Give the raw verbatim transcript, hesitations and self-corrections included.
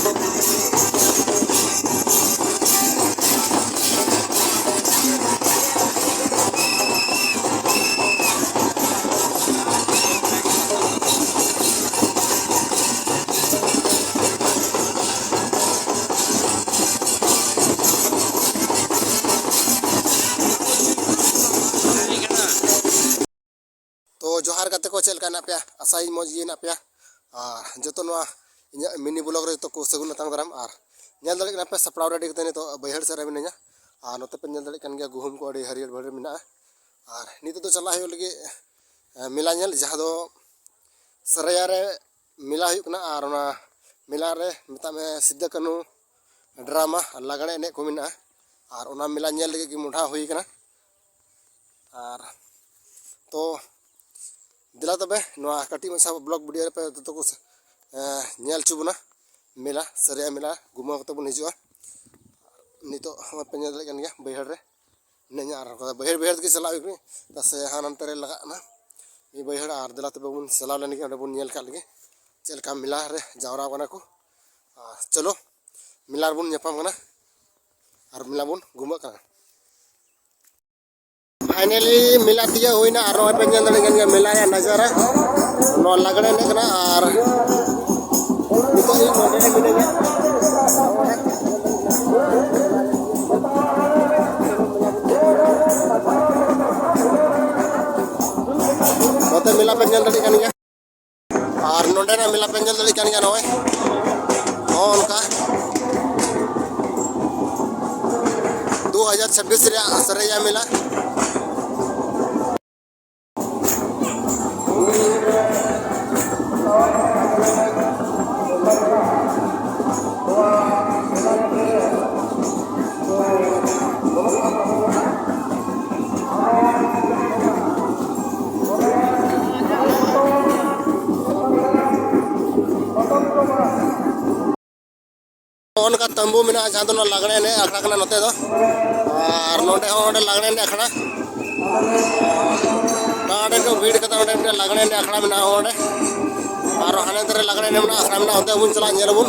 ᱛᱚ ᱡᱚᱦᱟᱨ ᱜᱟᱛᱮ ᱠᱚ, ᱪᱮᱫ ᱞᱮᱠᱟ ᱦᱮᱱᱟᱜ ᱯᱮᱭᱟ? ᱟᱥᱟᱭᱟᱹᱧ ᱢᱚᱡᱽ ᱜᱮ ᱦᱮᱱᱟᱜ ᱯᱮᱭᱟ᱾ ᱟᱨ ᱡᱚᱛᱚ ᱱᱚᱣᱟ ᱤᱧᱟᱹᱜ ᱢᱤᱱᱤ ᱵᱞᱚᱜ ᱨᱮ ᱡᱚᱛᱚ ᱠᱚ ᱥᱟᱹᱜᱩᱱ ᱟᱛᱟᱝ ᱫᱟᱨᱟᱢ᱾ ᱟᱨ ᱧᱮᱞ ᱫᱟᱲᱮᱭᱟᱜ ᱠᱟᱱᱟ ᱯᱮ, ᱥᱟᱯᱲᱟᱣ ᱨᱮᱰᱤ ᱠᱟᱛᱮ ᱱᱤᱛᱚᱜ ᱵᱟᱹᱭᱦᱟᱹᱲ ᱥᱮᱫ ᱨᱮ ᱢᱤᱱᱟᱹᱧᱟ᱾ ᱟᱨ ᱱᱚᱛᱮ ᱯᱮ ᱧᱮᱞ ᱫᱟᱲᱮᱭᱟᱜ ᱠᱟᱱ ᱜᱮᱭᱟ, ᱜᱩᱦᱩᱢ ᱠᱚ ᱟᱹᱰᱤ ᱦᱟᱹᱨᱭᱟᱹᱲ ᱵᱟᱹᱲᱭᱟᱹᱲ ᱢᱮᱱᱟᱜᱼᱟ᱾ ᱟᱨ ᱱᱤᱛᱚᱜ ᱫᱚ ᱪᱟᱞᱟᱜ ᱦᱩᱭᱩᱜ ᱞᱟᱹᱜᱤᱫ, ᱮ, ᱢᱮᱞᱟ ᱧᱮᱞ, ᱡᱟᱦᱟᱸ ᱫᱚ ᱥᱟᱹᱨᱟᱹᱭᱟ ᱨᱮ ᱢᱮᱞᱟ ᱦᱩᱭᱩᱜ ᱠᱟᱱᱟ᱾ ᱟᱨ ᱚᱱᱟ ᱢᱮᱞᱟ ᱨᱮ, ᱢᱮᱛᱟᱜ ᱢᱮ, ᱥᱤᱫᱩ ᱠᱟᱹᱱᱦᱩ ᱰᱨᱟᱢᱟ, ᱞᱟᱜᱽᱬᱮ ᱮᱱᱮᱡ ᱠᱚ ᱢᱮᱱᱟᱜᱼᱟ᱾ ᱟᱨ ᱚᱱᱟ ᱢᱮᱞᱟ ᱧᱮᱞ ᱞᱟᱹᱜᱤᱫ ᱜᱮ ᱢᱚᱦᱰᱟ ᱦᱩᱭ ᱠᱟᱱᱟ᱾ ᱟᱨ ᱛᱚ ᱫᱮᱞᱟ ᱛᱚᱵᱮ, ᱱᱚᱣᱟ ᱠᱟᱹᱴᱤᱡ ᱢᱟᱪᱷᱟ ᱵᱞᱚᱜ ᱵᱷᱤᱰᱤᱭᱳ ᱨᱮᱯᱮ ᱡᱚᱛᱚ ᱠᱚ, ᱮ, ᱧᱮᱞ ᱦᱚᱪᱚ ᱵᱚᱱᱟ᱾ ᱢᱮᱞᱟ, ᱥᱟᱹᱨᱤᱭᱟ ᱢᱮᱞᱟ ᱜᱷᱩᱢᱟᱹᱣ ᱠᱟᱛᱮ ᱵᱚᱱ ᱦᱤᱡᱩᱜᱼᱟ᱾ ᱱᱤᱛᱚᱜ ᱦᱚᱸ ᱯᱮ ᱧᱮᱞ ᱫᱟᱲᱮᱭᱟᱜ ᱠᱟᱱ ᱜᱮᱭᱟ, ᱵᱟᱹᱭᱦᱟᱹᱲ ᱨᱮ ᱢᱤᱱᱟᱹᱧᱟ᱾ ᱟᱨ ᱵᱟᱹᱭᱦᱟᱹᱲ ᱵᱟᱹᱭᱦᱟᱹᱲ ᱛᱮᱜᱮ ᱪᱟᱞᱟᱜ ᱦᱩᱭᱩᱜ ᱠᱟᱱᱟ, ᱪᱮᱫᱟᱜ ᱥᱮ ᱦᱟᱱᱟ ᱱᱟᱱᱛᱮ ᱨᱮ ᱞᱟᱜᱟᱜ ᱠᱟᱱᱟ ᱢᱤᱫ ᱵᱟᱹᱭᱦᱟᱹᱲ᱾ ᱟᱨ ᱫᱮᱞᱟ ᱛᱚᱵᱮ ᱵᱚᱱ ᱪᱟᱞᱟᱣ ᱞᱮᱱ ᱜᱮ, ᱚᱸᱰᱮ ᱵᱚᱱ ᱧᱮᱞ ᱠᱟᱜ ᱞᱮᱜᱮ ᱪᱮᱫ ᱞᱮᱠᱟ ᱢᱮᱞᱟ ᱨᱮ ᱡᱟᱣᱨᱟ ᱠᱟᱱᱟ ᱠᱚ᱾ ᱟᱨ ᱪᱚᱞᱚ, ᱢᱮᱞᱟ ᱨᱮᱵᱚᱱ ᱧᱟᱯᱟᱢ ᱠᱟᱱᱟ ᱟᱨ ᱢᱮᱞᱟ ᱵᱚᱱ ᱜᱷᱩᱢᱟᱹᱜ ᱠᱟᱱᱟ᱾ ᱯᱷᱟᱭᱱᱟᱞᱤ ᱢᱮᱞᱟ ᱛᱤᱭᱟᱹᱜ ᱦᱩᱭᱱᱟ᱾ ᱟᱨ ᱱᱚᱜᱼᱚᱭ ᱯᱮ ᱧᱮᱞ ᱫᱟᱲᱮᱭᱟᱜ ᱠᱟᱱ ᱜᱮᱭᱟ ᱢᱮᱞᱟ ᱨᱮᱭᱟᱜ ᱱᱟᱡᱟᱨᱟ, ᱱᱚᱣᱟ ᱞᱟᱜᱽᱬᱮ ᱮᱱᱮᱡ ᱠᱟᱱᱟ᱾ ᱟᱨ ᱱᱤᱛᱚᱜ ᱤᱧ ᱱᱚᱰᱮ ᱨᱮ ᱢᱤᱱᱟᱹᱧᱟ᱾ ᱱᱚᱛᱮ ᱢᱮᱞᱟ ᱯᱮ ᱧᱮᱞ ᱫᱟᱲᱮᱭᱟᱜ ᱠᱟᱱ ᱜᱮᱭᱟ᱾ ᱟᱨ ᱱᱚᱸᱰᱮᱱᱟᱜ ᱢᱮᱞᱟ ᱯᱮ ᱧᱮᱞ ᱫᱟᱲᱮᱭᱟᱜ ᱠᱟᱱ ᱜᱮᱭᱟ, ᱱᱚᱜᱼᱚᱭ ᱱᱚᱜᱼᱚ ᱱᱚᱝᱠᱟ ᱫᱩ ᱦᱟᱡᱟᱨ ᱪᱷᱟᱵᱵᱤᱥ ᱨᱮᱭᱟᱜ ᱥᱟᱹᱨᱟᱹᱭᱟ ᱢᱮᱞᱟ᱾ ᱱᱚᱜᱼᱚ ᱱᱚᱝᱠᱟ ᱛᱟᱹᱢᱵᱩ ᱢᱮᱱᱟᱜᱼᱟ, ᱡᱟᱦᱟᱸ ᱫᱚ ᱱᱚᱣᱟ ᱞᱟᱜᱽᱬᱮ ᱮᱱᱮᱡ ᱟᱠᱷᱲᱟ ᱠᱟᱱᱟ ᱱᱚᱛᱮ ᱫᱚ᱾ ᱟᱨ ᱱᱚᱸᱰᱮ ᱦᱚᱸ ᱚᱸᱰᱮ ᱞᱟᱜᱽᱬᱮ ᱮᱱᱮᱡ ᱟᱠᱷᱲᱟ, ᱱᱚᱸᱰᱮ ᱠᱚ ᱵᱷᱤᱲ ᱠᱟᱛᱮ ᱚᱸᱰᱮ ᱢᱤᱫᱴᱮᱱ ᱞᱟᱜᱽᱬᱮ ᱮᱱᱮᱡ ᱟᱠᱷᱲᱟ ᱢᱮᱱᱟᱜᱼᱟ ᱚᱸᱰᱮ᱾ ᱟᱨ ᱦᱟᱱᱮ ᱫᱷᱟᱨᱮ ᱞᱟᱜᱽᱬᱮ ᱮᱱᱮᱡ ᱢᱮᱱᱟᱜᱼᱟ, ᱟᱠᱷᱲᱟ ᱢᱮᱱᱟᱜᱼᱟ, ᱚᱱᱛᱮ ᱵᱚᱱ ᱪᱟᱞᱟᱜᱼᱟ, ᱧᱮᱞ ᱟᱵᱚᱱ᱾